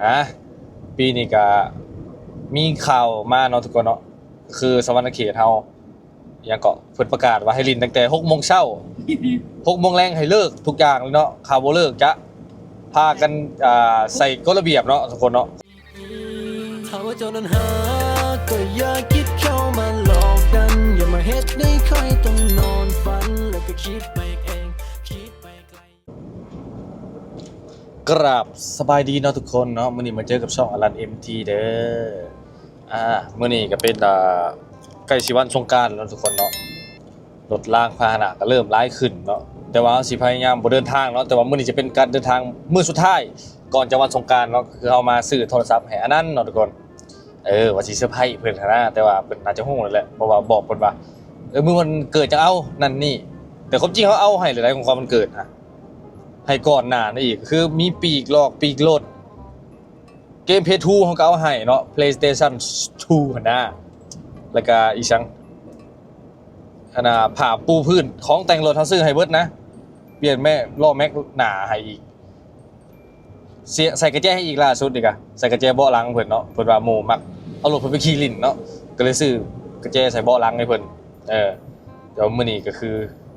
ອ່ະ ປີນີ້ກໍມີຂ່າວມາເນາະທຸກຄົນເນາະ ຄືສະຫວັນນະເຂດເຮົາ ຫຍັງເກາະ ເພິ່ນປະກາດວ່າໃຫ້ຫຼິ້ນຕັ້ງແຕ່ຫົກໂມງເຊົ້າ ຫົກໂມງແລງໃຫ້ເລີກທຸກຢ່າງເລີຍເນາະ ຖ້າບໍ່ເລີກຈະພາກັນ ອ່າ ໃສ່ກົດລະບຽບເນາະທຸກຄົນເນາະ. ຖ້າວ່າເຈົ້ານັ້ນຫາ ກໍຢ່າຄິດເຂົ້າມາຫຼອກກັນ ຢ່າມາເຮັດໃຫ້ຂ້ອຍຕ້ອງນອນຝັນ ແລ້ວກໍຄິດໄປເອງ ຄິດໄປໄກ. ກະລາບສະບາຍດີເນາະທຸກຄົນເນາະ ມື້ນີ້ມາເຈີກັບຊ່ອງອາລັນ ເອັມທີ ເດີ. ອ່າ ມື້ນີ້ກໍເປັນ ອ່າ ໃກ້ຊິວັນສົງການແລ້ວທຸກຄົນເນາະ ລົດລາງພາຫະນະກໍເລີ່ມຫຼາຍຂຶ້ນເນາະ ແຕ່ວ່າເຮົາຊິພະຍາຍາມບໍ່ເດີນທາງເນາະ ແຕ່ວ່າມື້ນີ້ຈະເປັນການເດີນທາງມື້ສຸດທ້າຍກ່ອນຈະວັນສົງການເນາະ ກໍຄືເຮົາມາຊື້ໂທລະສັບໃຫ້ອານັນເນາະທຸກຄົນ. ເອີ ວ່າຊິເຊີໄພເພິ່ນຫັ້ນນະ ແຕ່ວ່າເພິ່ນໜ້າຈະຮູ້ແລ້ວແຫຼະ ເພາະວ່າບອກເພິ່ນວ່າ ເອີ ມື້ວັນເກີດຈະເອົານັ້ນນີ້ ແຕ່ຄວາມຈິງເຮົາເອົາໃຫ້ແລ້ວໃດ ຂອງຂວັນວັນເກີດນະ ໃຫ້ກ່ອນໜ້ານັ້ນອີກ ຄືມີປີກຫຼອກປີກລົດ ເກມເພທູເຮົາກໍເອົາໃຫ້ເນາະ ເພລສະເຕຊັນທູຫັ້ນນະ ແລ້ວກະອີກຫຍັງ ອັນນ່າ ຜ້າປູພື້ນ ຂອງແຕ່ງລົດເຮົາຊື້ໃຫ້ເບິດນະ ປ່ຽນແມ່ ລໍ້ແມັກໜ້າໃຫ້ອີກ ເສຍ ໃສ່ກະແຈໃຫ້ອີກ ລ່າສຸດນີ້ກະໃສ່ກະແຈເບາະຫຼັງເພິ່ນເນາະ ເພິ່ນວ່າໝູ່ມັກເອົາລົດເພິ່ນໄປຂີ່ຫຼິ້ນເນາະ ກໍເລີຍຊື້ກະແຈໃສ່ເບາະຫຼັງໃຫ້ເພິ່ນ. ເອີ ແຕ່ວ່າມື້ນີ້ກໍຄື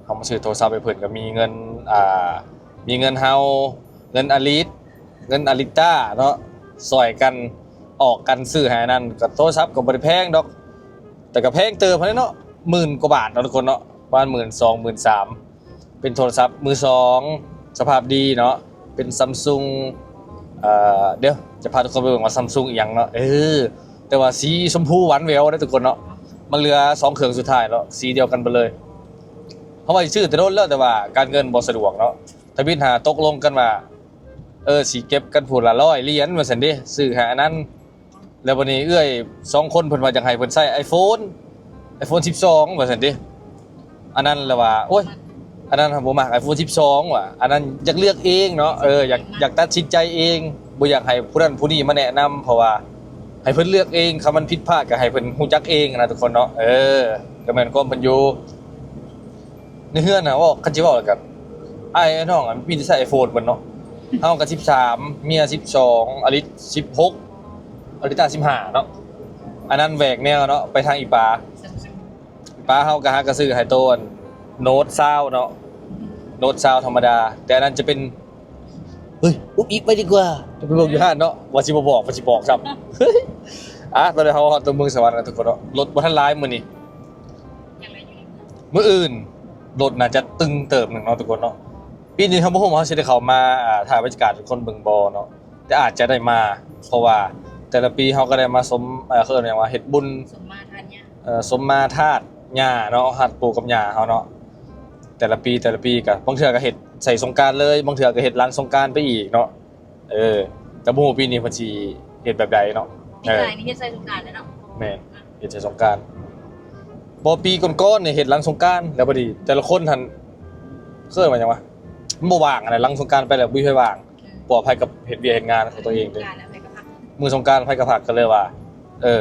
ເຮົາມາຊື້ໂທລະສັບໃຫ້ເພິ່ນ ກໍມີເງິນ ອ່າ ມີເງິນເຮົາ ເງິນອາລິດ ເງິນອາລິດຕາເນາະ ຊ່ອຍກັນອອກກັນຊື້ໃຫ້ອັນນັ້ນ ກໍໂທລະສັບກໍບໍ່ໄດ້ແພງດອກ ແຕ່ກໍແພງເຕີບຫັ້ນແຫຼະເນາະ ໝື່ນກວ່າບາດເນາະທຸກຄົນເນາະ ປະມານໝື່ນສອງ ໝື່ນສາມ ເປັນໂທລະສັບມືສອງ ສະພາບດີເນາະ ເປັນຊຳຊຸງ ເອີ ດຽວຈະພາທຸກຄົນໄປເບິ່ງວ່າຊຳຊຸງອີ່ຫຍັງເນາະ ເອີ ແຕ່ວ່າສີຊົມພູຫວານແຫວວເດ້ທຸກຄົນເນາະ ມັນເຫຼືອສອງເຄື່ອງສຸດທ້າຍເນາະ ສີດຽວກັນເບິດເລີຍ. ເຮົາວ່າຊິຊື້ແຕ່ດົນແລ້ວ ແຕ່ວ່າການເງິນບໍ່ສະດວກເນາະ ທຳອິດຫາຕົກລົງກັນວ່າ ເອີ ຊິເກັບກັນຜູ້ລະຮ້ອຍຫຼຽນວ່າຊັ້ນເດ ຊື້ໃຫ້ອັນນັ້ນ ແລ້ວບັດນີ້ເອື້ອຍສອງຄົນເພິ່ນວ່າຢາກໃຫ້ເພິ່ນໃຊ້ໄອໂຟນ ໄອໂຟນສິບສອງວ່າຊັ້ນເດ ອັນນັ້ນລະວ່າ ໂອ້ຍ ອັນນັ້ນເຮົາບໍ່ມັກໄອໂຟນສິບສອງວ່າ ອັນນັ້ນຢາກເລືອກເອງເນາະ ເອີ ຢາກ ຢາກຕັດສິນໃຈເອງ ບໍ່ຢາກໃຫ້ຜູ້ນັ້ນຜູ້ນີ້ມາແນະນຳ ເພາະວ່າໃຫ້ເພິ່ນເລືອກເອງ ຄັນມັນຜິດພາດກໍໃຫ້ເພິ່ນຮູ້ຈັກເອງນະທຸກຄົນເນາະ ເອີ ກໍແມ່ນຄວາມເພິ່ນຢູ່. ໃນເຮືອນນະ ເວົ້າ ຄັນຊິເວົ້າແລ້ວກໍ ອ້າຍນ້ອງອະ ມີແຕ່ໃຊ້ໄອໂຟນເບິດເນາະ ເຮົາກໍສິບສາມ ເມຍສິບສອງ ອາລິດສິບຫົກ ອາລິດຕາສິບຫ້າເນາະ ອັນນັ້ນແຫວກແນວເນາະ ໄປທາງອີປາ ອີປາເຮົາກໍຫາກໍຊື້ໃຫ້ໂຕອັນໂນດຊາວເນາະ ໂນດຊາວທຳມະດາ ແຕ່ອັນນັ້ນຈະເປັນ ເຮີ້ຍ ອຸບອິບໄວ້ດີກວ່າ ຈະໄປເບິ່ງຢູ່ຮ້ານເນາະ ວ່າຊິບໍ່ບອກ ວ່າຊິບອກຊ້ຳ. ອ່ະ ຕອນນີ້ເຮົາຮອດຕົວເມືອງສະຫວັນແລ້ວທຸກຄົນເນາະ ລົດບໍ່ທັນຫຼາຍມື້ນີ້ ມື້ອື່ນລົດໜ້າຈະຕຶງເຕີບໜຶ່ງເນາະທຸກຄົນເນາະ ປີນີ້ເຮົາບໍ່ຮູ້ວ່າເຮົາຊິໄດ້ເຂົ້າມາ ອ່າ ຖ່າຍບັນຍາກາດໃຫ້ທຸກຄົນເບິ່ງບໍ່ເນາະ ແຕ່ອາດຈະໄດ້ມາ ເພາະວ່າແຕ່ລະປີເຮົາກໍໄດ້ມາສົມ ເອີ ເຂົາເອີ້ນຫຍັງວ່າ ເຮັດບຸນ ສົມມາທາດຫຍ້າ ເອີ ສົມມາທາດຫຍ້າເນາະ ທາດປູ່ກັບຍ່າເຮົາເນາະ ແຕ່ລະປີ ແຕ່ລະປີກໍບາງເທື່ອກໍເຮັດໃສ່ສົງການເລີຍ ບາງເທື່ອກໍເຮັດຫຼັງສົງການໄປອີກເນາະ. ເອີ ແຕ່ບໍ່ຮູ້ປີນີ້ເພິ່ນຊິເຮັດແບບໃດເນາະ ປີກາຍນີ້ເຮັດໃສ່ສົງການແລ້ວເນາະ ເອີ ແມ່ນ ເຮັດໃສ່ສົງການ ບໍ່ ປີກ່ອນໆນີ້ເຮັດຫຼັງສົງການ ແລ້ວບັດນີ້ແຕ່ລະຄົນຫັ້ນ ເອີ້ນວ່າຫຍັງວະ ມັນບໍ່ວ່າງຫັ້ນນະ ຫຼັງສົງການໄປແລ້ວບໍ່ມີໃຜວ່າງ ເອີ ເພາະວ່າໃຜກໍເຮັດວຽກເຮັດງານຂອງຕົວເອງເດ້ ມື້ສົງການໃຜກໍພັກ ກໍເລີຍວ່າ ເອີ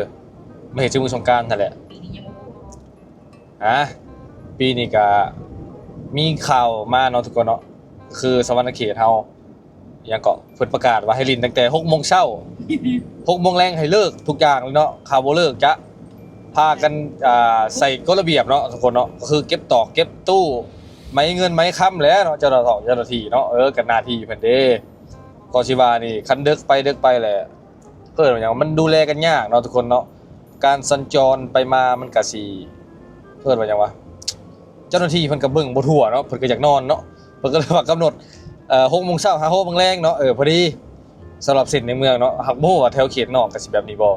ມາເຮັດໃສ່ມື້ສົງການຫັ້ນແຫຼະ ປີນີ້ຍັງບໍ່ຮູ້ ອ່າ ປີນີ້ກະມີຂ່າວມາເນາະທຸກຄົນເນາະ ຄືສະຫວັນນະເຂດເຮົາ ຫຍັງເກາະ ເພິ່ນປະກາດວ່າໃຫ້ຫຼິ້ນຕັ້ງແຕ່ຫົກໂມງເຊົ້າ ຫົກໂມງແລງໃຫ້ເລີກທຸກຢ່າງເລີຍເນາະ ຖ້າບໍ່ເລີກຈະພາກັນ ອ່າ ໃສ່ກົດລະບຽບເນາະທຸກຄົນເນາະ ກໍຄືເກັບຕອກເກັບຕູ້ ໄໝເງິນໄໝຄຳແຫຼະເນາະ ເຈົ້າໜ້າທີ່ ເຈົ້າໜ້າທີ່ເນາະ ເອີ ກໍໜ້າທີ່ເພິ່ນເດ້ ກໍຊິວ່ານີ້ ຄັນເດິກໄປເດິກໄປແຫຼະ ເອີ້ນວ່າຫຍັງ ມັນດູແລກັນຍາກເນາະທຸກຄົນເນາະ ການສັນຈອນໄປມາມັນກະຊິ ເອີ້ນວ່າຫຍັງວະ ເຈົ້າໜ້າທີ່ເພິ່ນກະເບິ່ງບໍ່ທົ່ວເນາະ ເພິ່ນກະຢາກນອນເນາະ ເພິ່ນກະເລີຍວ່າກຳນົດ ເອີ ຫົກໂມງເຊົ້າຫາຫົກໂມງແລງເນາະ ເອີ ພໍດີ ສຳລັບເສັ້ນໃນເມືອງເນາະ ຫາກບໍ່ຮູ້ວ່າແຖວເຂດນອກກະຊິແບບນີ້ບໍ່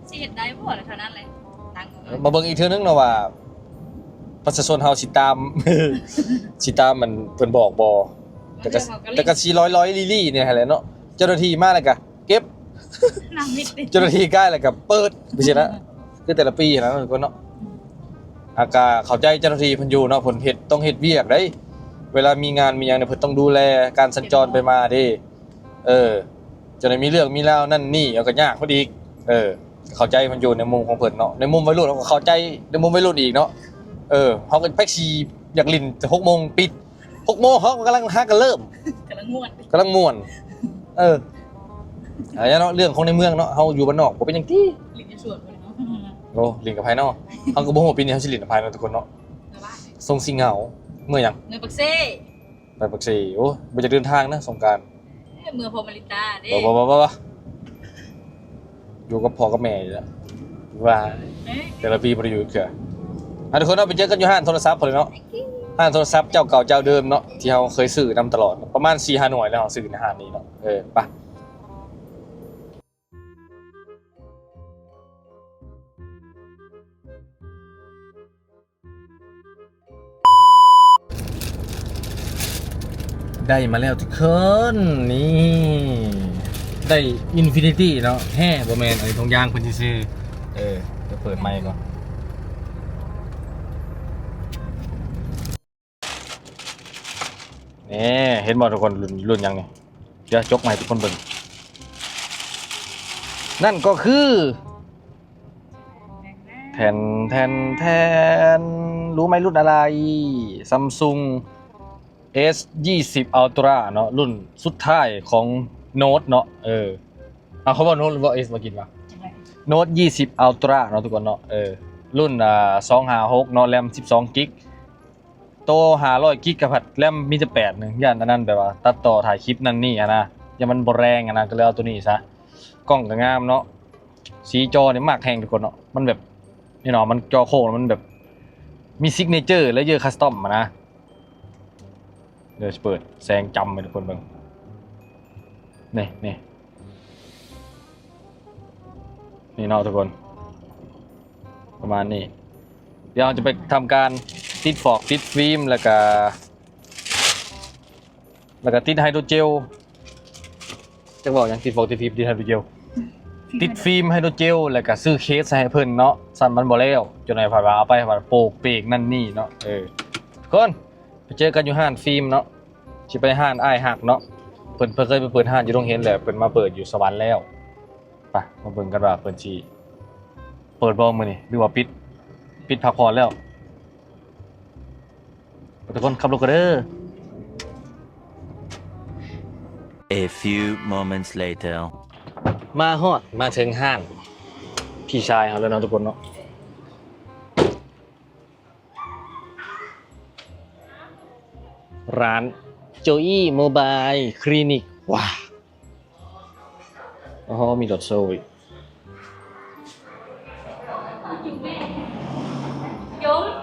ຊິເຮັດໄດ້ບໍ່ລະເທົ່ານັ້ນແຫຼະ ມາເບິ່ງອີກເທື່ອໜຶ່ງເນາະວ່າ ປະຊາຊົນເຮົາຊິຕາມ ຊິຕາມອັນເພິ່ນບອກບໍ່ ແຕ່ກະ ແຕ່ກະຊິລອຍໆລີ້ໆແດ່ຫັ້ນແຫຼະເນາະ ເຈົ້າໜ້າທີ່ມາແລ້ວກະ ເກັບ ເຈົ້າໜ້າທີ່ກາຍແລ້ວກໍເປີດ ຈັ່ງຊີ້ນະ ຄືແຕ່ລະປີຫັ້ນນະທຸກຄົນເນາະ ອາ ກະເຂົ້າໃຈເຈົ້າໜ້າທີ່ເພິ່ນຢູ່ເນາະ ເພິ່ນເຮັດ ຕ້ອງເຮັດວຽກໃດ ເວລາມີງານມີຫຍັງນີ້ ເພິ່ນຕ້ອງດູແລການສັນຈອນໄປມາເດ້ ເອີ ຈະໄດ້ມີເລື່ອງມີລາວນັ້ນນີ້ ເອົາ ກໍຍາກເພິ່ນອີກ ເອີ ເຂົ້າໃຈເພິ່ນຢູ່ໃນມຸມຂອງເພິ່ນເນາະ ໃນມຸມໄວລຸ້ນເຮົາກໍເຂົ້າໃຈ ໃນມຸມໄວລຸ້ນອີກເນາະ ເອີ ເຮົາກໍ ໃຜຊິຢາກຫຼິ້ນ ຫົກໂມງປິດ ຫົກໂມງເຮົາກຳລັງຫາກັນເລີ່ມ ກຳລັງມ່ວນ ກຳລັງມ່ວນ ເອີ ເອີ ເນາະ ເລື່ອງຂອງໃນເມືອງເນາະ ເຮົາຢູ່ບ້ານນອກບໍ່ເປັນຫຍັງຕິ. ຫຼິ້ນຢູ່ສວນພຸ້ນເນາະ. ໂອ້ ຫຼິ້ນກັບໃຜເນາະ? ເຮົາກໍບໍ່ຮູ້ວ່າປີນີ້ເຮົາຊິຫຼິ້ນກັບໃຜເນາະ ທຸກຄົນເນາະ. ເມືອງຫວານ ຊົງຊິເຫງົາ. ເມືອງຫຍັງ? ເມືອງປາກເຊ. ໄປປາກເຊ. ໂອ້ ບໍ່ຢາກເດີນທາງນະ ສົງການ. ເອີ ເມືອງພໍ່ມາລິຕາເດ້. ບໍ່ ບໍ່ ບໍ່ ບໍ່ ຢູ່ກັບພໍ່ກັບແມ່ນີ້ແຫຼະ. ວ່າ ເອີ ແຕ່ລະປີບໍ່ໄດ້ຢູ່ເທື່ອ. ອ່ະ ທຸກຄົນເນາະ ໄປເຈີກັນຢູ່ຮ້ານໂທລະສັບພຸ້ນເນາະ. ຮ້ານໂທລະສັບເຈົ້າເກົ່າເຈົ້າເດີມເນາະ ທີ່ເຮົາເຄີຍຊື້ນຳຕະຫຼອດ ປະມານສີ່ຫ້າໜ່ວຍແລ້ວ ເຮົາຊື້ໃນຮ້ານນີ້ເນາະ. ເອີ ໄປ. ໄດ້ມາແລ້ວທຸກຄົນ ນີ້ ໄດ້ Infinity ເນາະ. ແຮ ບໍ່ແມ່ນ ອັນນີ້ຖົງຢາງເພິ່ນຊື່ໆ. ເອີ ດຽວເປີດໃໝ່ກ່ອນ. ນີ້ ເຫັນບໍ່ທຸກຄົນ ລຸ້ນ ລຸ້ນຫຍັງນີ້? ດຽວຈົກມາໃຫ້ທຸກຄົນເບິ່ງ. ນັ້ນກໍຄື ແທນ ແທນ ແທນ ຮູ້ໄໝລຸ້ນອະໄລ? Samsung S twenty Ultra ເນາະ ລຸ້ນສຸດທ້າຍຂອງ Note ເນາະ. ເອີ ເອົາ ເຂົາເວົ້າ Note ຫຼືເວົ້າ S ມາກິນວະ? Note twenty Ultra ເນາະ ທຸກຄົນເນາະ. ເອີ ລຸ້ນ ອ່າ ສອງຫ້າຫົກເນາະ RAM ສິບສອງກິກ ໂຕຫ້າຮ້ອຍກິກກະພັດ ແຣມມີແຕ່ແປດໜຶ່ງ ຢ້ານອັນນັ້ນແບບວ່າຕັດຕໍ່ຖ່າຍຄລິບນັ້ນນີ້ຫັ້ນນະ ຢ້ານມັນບໍ່ແຮງຫັ້ນນະ ກໍເລີຍເອົາໂຕນີ້ຊະ. ກ້ອງກໍງາມເນາະ ສີຈໍນີ້ມັກແຮງທຸກຄົນເນາະ ມັນແບບ ນີ້ເນາະ ມັນຈໍໂຄ້ງ ມັນແບບມີ signature ແລະ ເຢີຄັສຕອມຫັ້ນນະ. ດຽວຊິເປີດແສງຈ້ຳໃຫ້ທຸກຄົນເບິ່ງ ນີ້ ນີ້ ນີ້ເນາະທຸກຄົນ ປະມານນີ້. ດຽວເຮົາຈະໄປທຳການຕິດຟອກ ຕິດຟິມ ແລ້ວກະ ແລ້ວກະຕິດໄຮໂດຣເຈວ ຈັກເວົ້າຫຍັງ ຕິດຟອກ ຕິດຟິມ ຕິດໄຮໂດຣເຈວ ຕິດຟິມໄຮໂດຣເຈວ ແລ້ວກະຊື້ເຄສໃສ່ໃຫ້ເພິ່ນເນາະ. ຊັ້ນມັນບໍ່ແລ້ວ ຈົນໄດ້ພັດວ່າເອົາໄປ ພັດໂປກເປກນັ້ນນີ້ເນາະ. ເອີ ທຸກຄົນ ໄປເຈີກັນຢູ່ຮ້ານຟິມເນາະ ຊິໄປຮ້ານອ້າຍຮັກເນາະ. ເພິ່ນ ເພິ່ນເຄີຍໄປເປີດຮ້ານຢູ່ດົງເຫັນແລ້ວ ເພິ່ນມາເປີດຢູ່ສະຫວັນແລ້ວ. ໄປ ມາເບິ່ງກັນວ່າເພິ່ນຊິເປີດບໍ່ມື້ນີ້ ຫຼືວ່າປິດ ປິດພັກຜ່ອນແລ້ວ. ທຸກຄົນ ຂັບລົດກັນເດີ. A few moments later. ມາຮອດ ມາເຖິງຮ້ານພີ່ຊາຍເຮົາແລ້ວເນາະ ທຸກຄົນເນາະ. ຮ້ານ Joy Mobile Clinic ວ້າ ອໍ ມີລົດໂຊອີກ.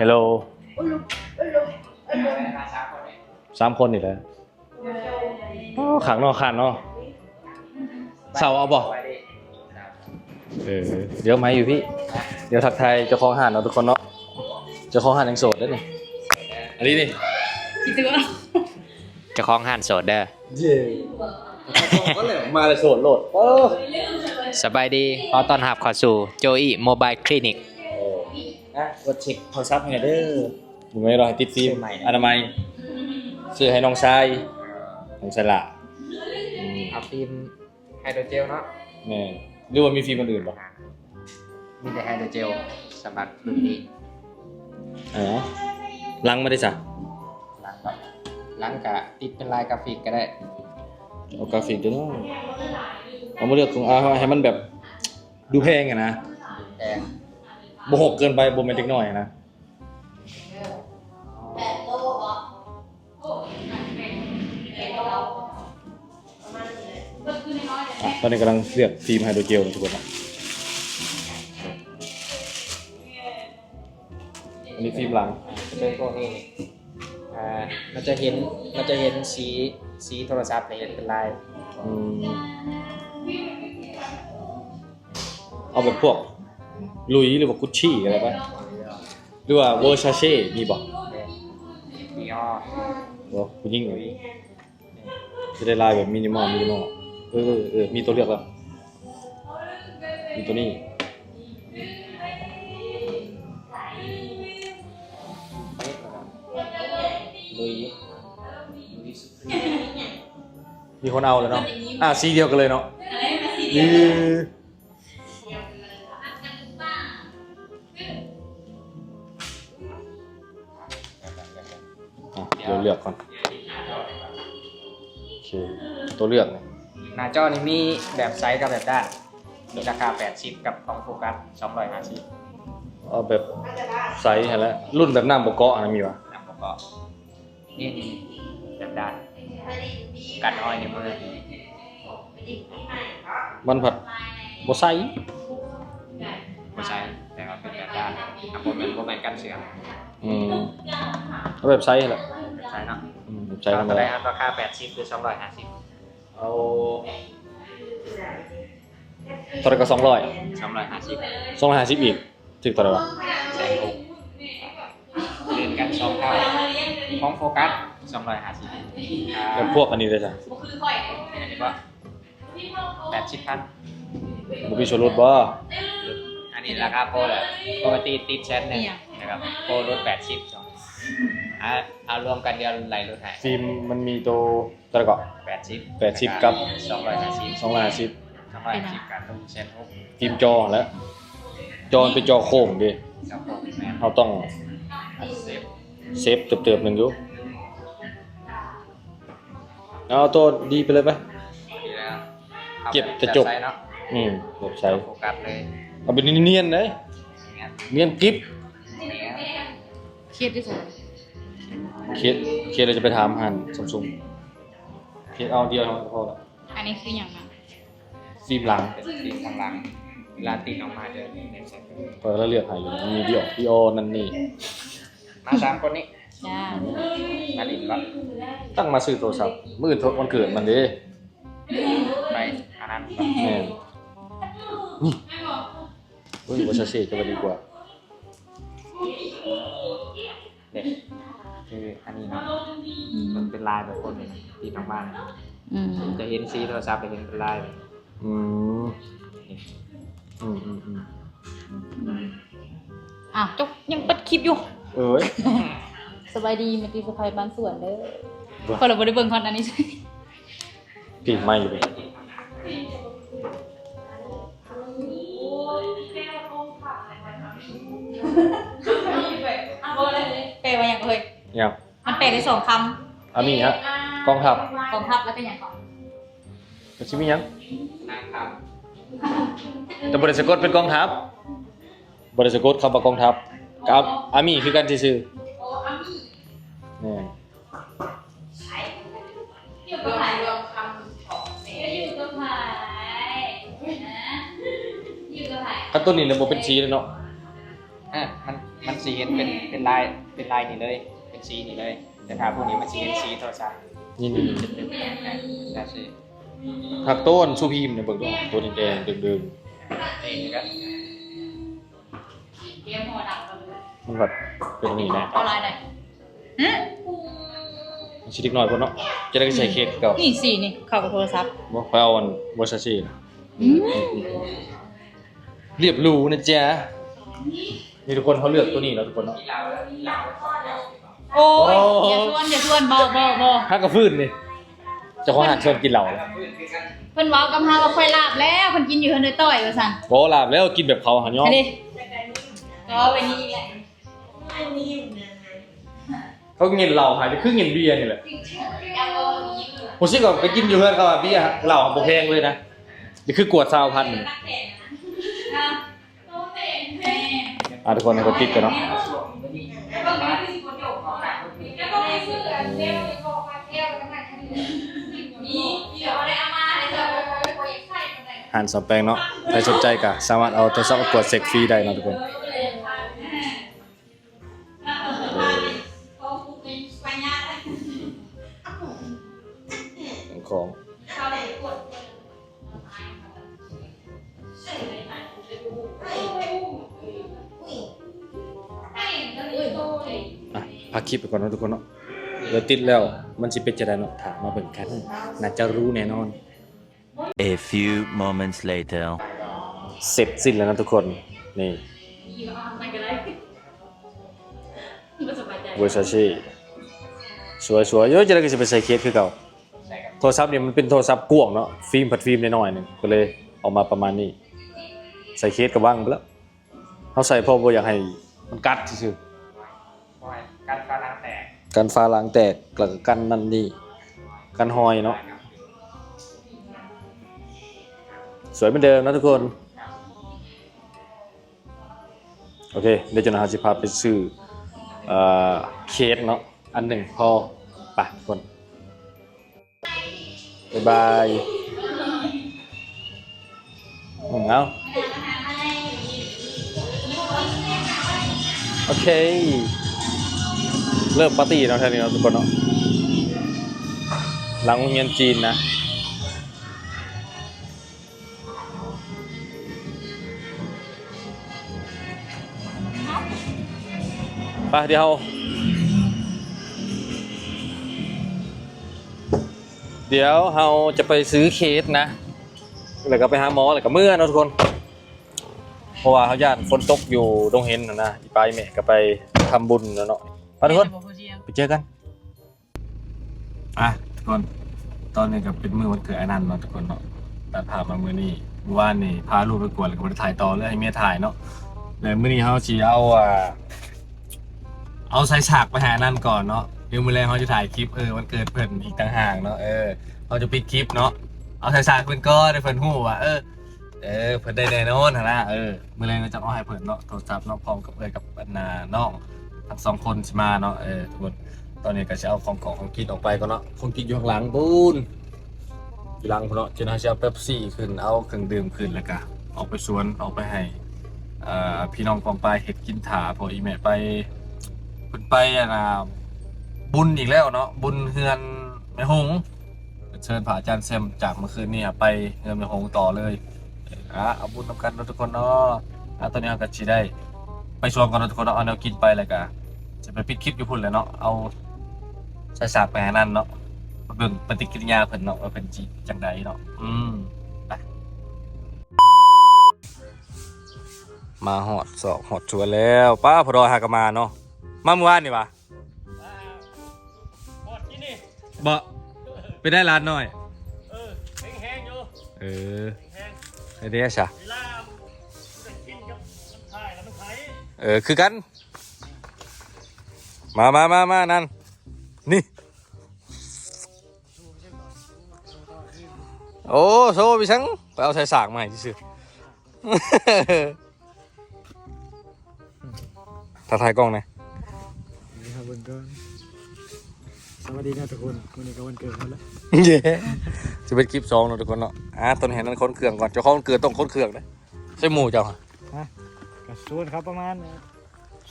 Hello ສາມຄົນນີ້ແຫຼະ. ອໍ ຂ້າງນອກຮ້ານເນາະ ເຊົ່າເອົາບໍ່? ເອີ ດຽວໄມຢູ່ພີ້ ດຽວທັກທາຍເຈົ້າຂອງຮ້ານເນາະ ທຸກຄົນເນາະ. ເຈົ້າຂອງຮ້ານຍັງໂສດເດ້ນີ້ ອັນນີ້ນີ້ ເຈົ້າຂອງຮ້ານໂສດເດີ. ເຢ້ ມາແລ້ວໂສດໂລດ. ໂອ້ ສະບາຍດີ ຂໍຕ້ອນຮັບເຂົ້າສູ່ Joy Mobile Clinic. ອ່ະ ກວດເຊັກໂທລະສັບໃຫ້ແດ່ເດີ. ບໍ່ແມ່ນວ່າໃຫ້ຕິດຟິມ ຊື້ໃໝ່ ອະນາໄມ ຊື້ໃຫ້ນ້ອງຊາຍ ນ້ອງຊາຍຫຼ້າ. ອືມ ເອົາຟິມໄຮໂດຣເຈວເນາະ. ແມ່ນ ຫຼືວ່າມີຟິມອັນອື່ນບໍ່? ມີແຕ່ໄຮໂດຣເຈວ ສຳລັບລຸ້ນນີ້. ເອີ ຫຼັງມາໄດ້ຊະ? ຫຼັງກໍ ຫຼັງກະຕິດເປັນລາຍກຣາຟິກກໍໄດ້. ເອົາກຣາຟິກເດີເນາະ ເອົາມາເລືອກຂອງ ເອົາໃຫ້ມັນແບບ ດູແພງຫັ້ນນະ ແພງ ບໍ່ຫົກເກີນໄປ ບໍ່ແມ່ນເດັກນ້ອຍຫັ້ນນະ. ອ່ະ ຕອນນີ້ກຳລັງເລືອກຟິມໄຮໂດຣເຈວທຸກຄົນນະ. ອັນນີ້ຟິມຫຼັງ ຈະເປັນພວກນີ້ ອ່າ ມັນຈະເຫັນ ມັນຈະເຫັນສີ ສີໂທລະສັບນີ້ເຫັນເປັນລາຍ. ອືມ ເອົາແບບພວກ Louis ຫຼືວ່າ Gucci ກໍໄດ້ປະ? ຫຼືວ່າ Versace ມີບໍ່? ມີ. ອໍ ຜູ້ຍິງ Louis. ຈະໄດ້ລາຍແບບມິນິມອລ ມິນິມອລ. ເອີ ເອີ ເອີ ມີຕົວເລືອກແລ້ວ ມີຕົວນີ້. ມີຄົນເອົາແລ້ວເນາະ. ອ່າ ສີດຽວກັນເລີຍເນາະ. ອ່ະ ດຽວເລືອກກ່ອນ. ໂອເຄ ຕົວເລືອກນີ້ ໜ້າຈໍນີ້ມີແບບໃສກັບແບບດ້ານ ມີລາຄາແປດສິບ ກັບຂອງໂຟກັສສອງຮ້ອຍຫ້າສິບ. ເອົາແບບໃສຫັ້ນແຫຼະ. ລຸ້ນແບບນ້ຳບໍ່ເກາະຫັ້ນນະມີວະ? ນ້ຳບໍ່ເກາະ. ນີ້ ນີ້ ແບບດ້ານ ກັນຮອຍນິ້ວມື. ມັນພັດບໍ່ໃສ. ບໍ່ໃສ ແຕ່ວ່າເປັນແບບດ້ານ. ອ່ະ ບໍ່ແມ່ນ ບໍ່ແມ່ນກັນເຊື່ອມ. ອືມ ເອົາແບບໃສຫັ້ນແຫຼະ. ແບບໃສເນາະ. ອືມ ແບບໃສທຳມະດາ. ເອົາເທົ່າໃດ? ລາຄາແປດສິບ ຫຼື ສອງຮ້ອຍຫ້າສິບ. ເອົາເທົ່າໃດກໍສອງຮ້ອຍ. ສອງຮ້ອຍຫ້າສິບ. ສອງຮ້ອຍຫ້າສິບອີກ. ຖືກເທົ່າໃດວະ? ແສນຫົກ. ເລື່ອນກັນສອງເທົ່າ. ຂອງໂຟກັສສອງຮ້ອຍຫ້າສິບ. ແລ້ວພວກອັນນີ້ເດ້ຊະ? ອັນນີ້ບໍ່? ແປດສິບພັນ. ບໍ່ມີສ່ວນຫຼຸດບໍ່? ອັນນີ້ລາຄາໂປລະ ປົກກະຕິຕິດແສນໜຶ່ງ ແລ້ວກໍໂປຫຼຸດແປດສິບ. ອ່າ ເອົາລວມກັນ ດຽວໄລ່ຫຼຸດໃຫ້. ຟິມມັນມີໂຕ ເທົ່າໃດເກາະ? ແປດສິບ ແປດສິບ ກັບ ສອງຮ້ອຍຫ້າສິບ. ສອງຮ້ອຍຫ້າສິບ ສອງຮ້ອຍຫ້າສິບກັບແສນຫົກ. ຟິມຈໍຫັ້ນແຫຼະ. ຈໍມັນເປັນຈໍໂຄ້ງເດ້. ຈໍໂຄ້ງ ແມ່ນ. ເຮົາຕ້ອງເຊບ ເຊບເຕີບໆໜຶ່ງຢູ່. ເອົາໂຕດີໄປເລີຍໄປ. ເກັບແຕ່ຈົບ. ອືມ ແບບໃສ ໂຟກັສເລີຍ. ເອົາເປັນນຽນໆເດ້. ນຽນ ນຽນກິບ. ເຄສຢູ່ໃສ? ເຄສ ເຄສ ເຮົາຈະໄປຖາມຮ້ານຊຳຊຸງ. ເຄສ ເອົາດຽວເທົ່ານັ້ນກໍພໍລະ. ອັນນີ້ຄືຫຍັງນະ? ຟິມຫຼັງ. ເປັນຟິມທາງຫຼັງ ເວລາຕິດອອກມາຈະເປັນແບບ ຂ້ອຍກຳລັງເລືອກໃຫ້ຢູ່ ມີດີອອກ ດີອອ ນັ້ນນີ້. ມາສາມຄົນນີ້. ຈ້າ. ມາຫຼິ້ນບໍ່? ຕັ້ງມາຊື້ໂທລະສັບ ມື້ອື່ນໂທ ວັນເກີດມັນເດ້. ໄປອັນນັ້ນ. ແມ່ນ. ນີ້ ໂອ້ຍ Versace ຈະວ່າດີກວ່າ. ເດ້ ຄືອັນນີ້ເນາະ. ອືມ ມັນເປັນລາຍແບບຄົນນີ້ ຕິດອອກມາ. ອືມ ຈະເຫັນສີໂທລະສັບ ຈະເຫັນເປັນລາຍ. ອືມ ນີ້. ອືມໆໆ. ອ້າວ ຈົບ ຍັງເປີດຄລິບຢູ່. ເອີຍ ສະບາຍດີ ແມ່ນຕິສະໄພບ້ານສວນເດີ. ຂ້ອຍລະບໍ່ໄດ້ເບິ່ງຮອດອັນນີ້. ປີໃໝ່ຢູ່ເດ້. ແປວ່າຫຍັງເອີຍ? ຫຍັງ? ມັນແປໄດ້ສອງຄຳ. ອາມີຮະ ກອງທັບ. ກອງທັບ ແລ້ວກໍຫຍັງເກາະ? ກໍຊິມີຫຍັງ? ນາງຄຳ. ແຕ່ບໍ່ໄດ້ສະກົດເປັນກອງທັບ. ບໍ່ໄດ້ສະກົດຄຳວ່າກອງທັບ ກັບອາມີຄືກັນຊື່ໆ. ອໍ ອາມີ. ແມ່ນ. ຢູ່ກັບໃຜ? ຢູ່ກັບໃຜ? ນະ? ຢູ່ກັບໃຜ? ຄັນໂຕນີ້ນະບໍ່ເປັນສີເລີຍເນາະ. ອາ ມັນ ມັນຊິເຫັນເປັນ ເປັນລາຍ ເປັນລາຍນີ້ເລີຍ ເປັນສີນີ້ເລີຍ. ແຕ່ຖ້າພວກນີ້ມັນຊິເຫັນສີໂທລະສັບ. ນີ້ໆ ຫາກໂຕອັນສຸພີມນີ້ເບິ່ງດູ ໂຕແດງໆ ດຶງໆ ນີ້ກໍ ມັນແບບເປັນນີ້ນະ. ເອົາລາຍໃດ? ຫື? ມັນຊິເດັກນ້ອຍໂພດເນາະ. ຈະໄດ້ໃສ່ເຄສເກົ່າ. ນີ້ສີນີ້ ເຂົ້າກັບໂທລະສັບ. ບໍ່ ຂ້ອຍເອົາອັນ Versace ນະ. ອືມ ລຽບຫຼູນະຈ໊ະ. ນີ້ທຸກຄົນ ເຮົາເລືອກໂຕນີ້ແລ້ວທຸກຄົນເນາະ. ໂອ້ຍ ໂອ້ຍ ຢ່າຊວນ ຢ່າຊວນ ບໍ່ ບໍ່ ບໍ່. ຫາກະຟື້ນນີ້ ເຈົ້າຂອງຮ້ານຊວນກິນເຫຼົ້າ. ເພິ່ນເວົ້າກັບເຮົາວ່າ ຂ້ອຍລາບແລ້ວ ເພິ່ນກິນຢູ່ເຮືອນເອື້ອຍຕ້ອຍວ່າຊັ້ນ. ບໍ່ລາບແລ້ວ ກິນແບບເຂົາຫາຍອມ. ອັນນີ້ ກໍເວົ້າໄປນີ້ແຫຼະ. ເຂົາກິນເຫຼົ້າໃຫ້ ຄືກິນເບຍນີ້ແຫຼະ. ຮູ້ສຶກວ່າໄປກິນຢູ່ເຮືອນເຂົາວ່າເບຍ ເຫຼົ້າບໍ່ແພງເລີຍນະ. ນີ້ຄືກວດຊາວພັນ. ອ່າ ທຸກຄົນ ໃຫ້ເຂົາຕິດກ່ອນເນາະ. ຮ້ານສາວແປ້ງເນາະ ໃຜສົນໃຈກໍສາມາດເອົາໂທລະສັບມາກວດເຊັກຟຣີໄດ້ເນາະທຸກຄົນ. ຂອງ ອ່ະ ພັກຄລິບໄປກ່ອນເນາະທຸກຄົນເນາະ. ດຽວຕິດແລ້ວມັນຊິເປັນຈັ່ງໃດເນາະ ຖ້າມາເບິ່ງກັນ ໜ້າຈະຮູ້ແນ່ນອນ. A few moments later. ເສັດສິ້ນແລ້ວນະທຸກຄົນ. ນີ້ Versace ສວຍໆ. ໂອ້ຍ ຈັ່ງໃດກໍຊິໄປໃສ່ເຄສຄືເກົ່າ. ໂທລະສັບນີ້ມັນເປັນໂທລະສັບກວ້າງເນາະ ຟິມພັດຟິມນ້ອຍໆໜຶ່ງ ກໍເລີຍເອົາມາປະມານນີ້. ໃສ່ເຄສກໍວາງໄປແລ້ວ. ເຮົາໃສ່ເພາະບໍ່ຢາກໃຫ້ມັນກັດຊື່ໆ. ກັນຝາຫຼັງແຕກ ກັນຝາຫຼັງແຕກ ແລ້ວກໍກັນນັ້ນນີ້ ກັນຮອຍເນາະ. ສວຍເໝືອນເດີມເນາະທຸກຄົນ. ໂອເຄ ດຽວເຈົ້າໜ້າເຮົາຊິພາໄປຊື້ ເອີ ເຄກເນາະ ອັນໜຶ່ງພໍ. ໄປທຸກຄົນ ບາຍບາຍ. ອືມ ເອົາ ໂອເຄ ເລີ່ມປາຕີ້ເນາະ ແຖວນີ້ເນາະທຸກຄົນເນາະ ຫຼັງໂຮງຮຽນຈີນນະ. ໄປ ດຽວ ດຽວເຮົາຈະໄປຊື້ເຄກນະ ແລ້ວກໍໄປຫາໝໍ ແລ້ວກໍເມືອເນາະທຸກຄົນ ເພາະວ່າເຮົາຢ້ານຝົນຕົກຢູ່ດົງເຫັນຫັ້ນນະ ອີ່ປ້າອີ່ແມ່ກໍໄປທຳບຸນແລ້ວເນາະ. ໄປທຸກຄົນ ໄປເຈີກັນ. ອ່ະ ທຸກຄົນ ຕອນນີ້ກໍເປັນມື້ວັນເກີດອ້າຍນັນເນາະທຸກຄົນເນາະ ຕັດພາບມາມື້ນີ້. ມື້ວານນີ້ພາລູກໄປກວດ ແລ້ວກໍບໍ່ໄດ້ຖ່າຍຕໍ່ເລີຍ ໃຫ້ເມຍຖ່າຍເນາະ. ແລ້ວມື້ນີ້ເຮົາຊິເອົາ ອ່າ ເອົາສາຍສາກໄປໃຫ້ອ້າຍນັນກ່ອນເນາະ ດຽວມື້ແລງເຮົາຈະຖ່າຍຄລິບ ເອີ ວັນເກີດເພິ່ນອີກຕ່າງຫາກເນາະ. ເອີ ເຮົາຈະປິດຄລິບເນາະ ເອົາສາຍສາກເພິ່ນກ່ອນ ໃຫ້ເພິ່ນຮູ້ວ່າ ເອີ ເອີ ເພິ່ນໄດ້ແນ່ນອນຫັ້ນນະ. ເອີ ມື້ແລງເຮົາຈະເອົາໃຫ້ເພິ່ນເນາະ ໂທລະສັບເນາະ ພ້ອມກັບເອື້ອຍກັບອັນນ່ານ້ອງ ທັງສອງຄົນຊິມາເນາະ. ເອີ ທຸກຄົນ ຕອນນີ້ກໍຊິເອົາຂອງຂອງ ຂອງກິນອອກໄປກ່ອນເນາະ ຂອງກິນຢູ່ຂ້າງຫຼັງພຸ້ນ ຢູ່ຫຼັງພຸ້ນເນາະ. ເຈົ້າໜ້າຊິເອົາເປັບຊີຂຶ້ນ ເອົາເຄື່ອງດື່ມຂຶ້ນ ແລ້ວກໍອອກໄປສວນ ອອກໄປໃຫ້ ເອີ ພີ່ນ້ອງປ້ອງປາຍເຮັດກິນຖ້າ ເພາະອີ່ແມ່ໄປ ເພິ່ນໄປອັນນ່າ ບຸນອີກແລ້ວເນາະ ບຸນເຮືອນແມ່ຫົງ. ເຊີນພະອາຈານແຊມຈາກມື້ຄືນນີ້ໄປເຮືອນແມ່ຫົງຕໍ່ເລີຍ. ອ່າ ເອົາບຸນນຳກັນເນາະທຸກຄົນເນາະ. ອ່າ ຕອນນີ້ເຮົາກໍຊິໄດ້ໄປສວນກ່ອນເນາະທຸກຄົນເນາະ ເອົາແນວກິນໄປ ແລ້ວກໍຈະໄປປິດຄລິບຢູ່ພຸ້ນແຫຼະເນາະ ເອົາສາຍສາກໄປໃຫ້ນັ້ນເນາະ ເບິ່ງປະຕິກິລິຍາເພິ່ນເນາະ ວ່າເພິ່ນຊິຈັ່ງໃດເນາະ. ອືມ ໄປ ມາຮອດຊອກຮອດສວນແລ້ວ. ປ້າ ພໍ່ດອຍຫາກໍມາເນາະ ມາມື້ວານນີ້ຫວາ? ອ່າ ຮອດທີ່ນີ້ ບໍ່ ເປັນໄດ້ຫຼານນ້ອຍ? ເອີ ແຮງໆຢູ່. ເອີ ແຮງໆ ໄດ້ເດ້ຊະ ເວລາມັນໄດ້ກິນກັບມັນຖ່າຍແລ້ວມັນໄຖ. ເອີ ຄືກັນ. ມາ ມາ ມາ ມາ ນັ້ນ ນີ້. ໂອ້ ໂຊໄປສັງ ໄປເອົາສາຍສາກມາໃຫ້ຊື່ໆ. ທັກທາຍກ້ອງແດ່. ນີ້ເຮົາເບິ່ງກ່ອນ. ສະຫວັດດີນະທຸກຄົນ ມື້ນີ້ກໍວັນເກີດເຮົາແລ້ວ. ເຢ້ ຊິເປັນຄລິບສອງເນາະທຸກຄົນເນາະ. ອ່າ ຕ້ອງໃຫ້ນັ້ນຂົນເຄື່ອງກ່ອນ ເຈົ້າຂອງວັນເກີດຕ້ອງຂົນເຄື່ອງເດ້. ໃສ່ໝູ່ເຈົ້າຫະ? ຮະ? ກໍຊວນເຂົາປະມານ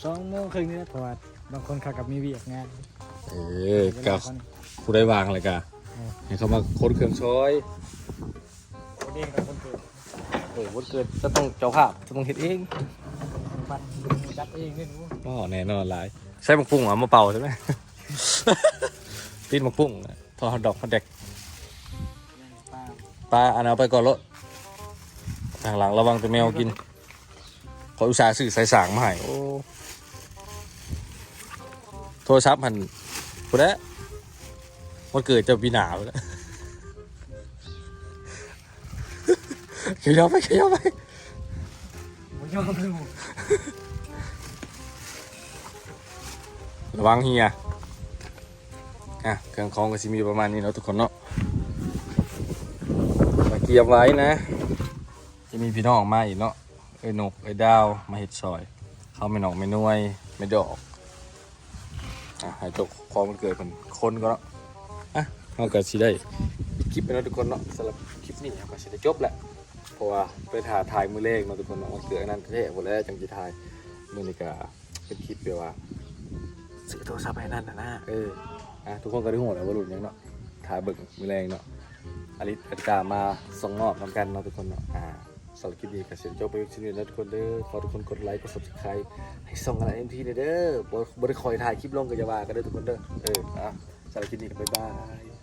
ສອງໂມງເຄິ່ງນີ້ແຫຼະ ເພາະວ່າບາງຄົນເຂົາກໍມີວຽກງານ. ເອີ ກໍຜູ້ໃດວ່າງແລ້ວກໍ ເອີ ໃຫ້ເຂົາມາຂົນເຄື່ອງຊ່ອຍ. ໂອ້ ເດ້ງກັບວັນເກີດ. ເອີ ວັນເກີດກໍຕ້ອງເຈົ້າພາບ ຕ້ອງເຮັດເອງ ບັດຈັດເອງເດ້ໜູ. ອໍ ແນ່ນອນຫຼາຍ. ໃສ່ໝາກປຸ້ງເອົາມາເປົ່າໃຊ່ໄໝ? ຕິດໝາກປຸ້ງ ພໍດອກ ພໍແດກ. ປາ ປາ ອັນນັ້ນເອົາໄປກ່ອນໂລດ ທາງຫຼັງລະວັງແຕ່ແມວກິນ. ຂ້ອຍອຸດສ່າຊື້ສາຍສາກມາໃຫ້. ໂອ້ ໂທລະສັບຫັ້ນ ພຸ້ນແຫຼະ ວັນເກີດເຈົ້າປີໜ້າພຸ້ນແຫຼະ. ຂະຫຍັບໄປ ຂະຫຍັບໄປ ບໍ່ຍອມ ລະວັງເຮຍ. ອ່ະ ເຄື່ອງຂອງກໍຊິມີປະມານນີ້ເນາະທຸກຄົນເນາະ ມາກຽມໄວ້ນະ. ຈະມີພີ່ນ້ອງມາອີກເນາະ ເອື້ອຍນົກ ເອື້ອຍດາວ ມາເຮັດຊ່ອຍ ເຂົາແມ່ນ້ອງ ແມ່ນວຍ ແມ່ດອກ. ອ່ະ ໃຫ້ເຈົ້າຂອງວັນເກີດເພິ່ນຄົນກ່ອນເນາະ. ອ່ະ ເຮົາກໍຊິໄດ້ປິດຄລິບໄປເນາະທຸກຄົນເນາະ. ສຳລັບຄລິບນີ້ເຮົາກໍຊິໄດ້ຈົບແຫຼະ ເພາະວ່າໄປຖ້າຖ່າຍມື້ແລງເນາະທຸກຄົນເນາະ. ວັນເກີດອັນນັ້ນແທ້ໆ ພຸ້ນແຫຼະ ຈັ່ງຊິຖ່າຍ. ມື້ນີ້ກໍເປັນຄລິບແບບວ່າຊື້ໂທລະສັບໃຫ້ນັ້ນນະ. ເອີ ອ່ະ ທຸກຄົນກໍໄດ້ຮູ້ແລ້ວວ່າລຸ້ນຫຍັງເນາະ. ຖ້າເບິ່ງມື້ແລງເນາະ ອາລິດ ອາລິຕາມາສົ່ງມອບນຳກັນເນາະທຸກຄົນເນາະ. ອ່າ ສຳລັບຄລິບນີ້ກໍຊິຈົບໄປເປັນເທົ່ານີ້ເນາະທຸກຄົນເດີ. ຂໍທຸກຄົນກົດໄລ ກົດ Subscribe ໃຫ້ຊ່ອງ ອາ ເອັມ ທີ ແດ່ເດີ. ບໍ່ ບໍ່ໄດ້ຄ່ອຍຖ່າຍຄລິບລົງກໍຢ່າວ່າກັນເດີທຸກຄົນເດີ. ເອີ ອ່ະ ສຳລັບຄລິບນີ້ກໍບາຍບາຍ.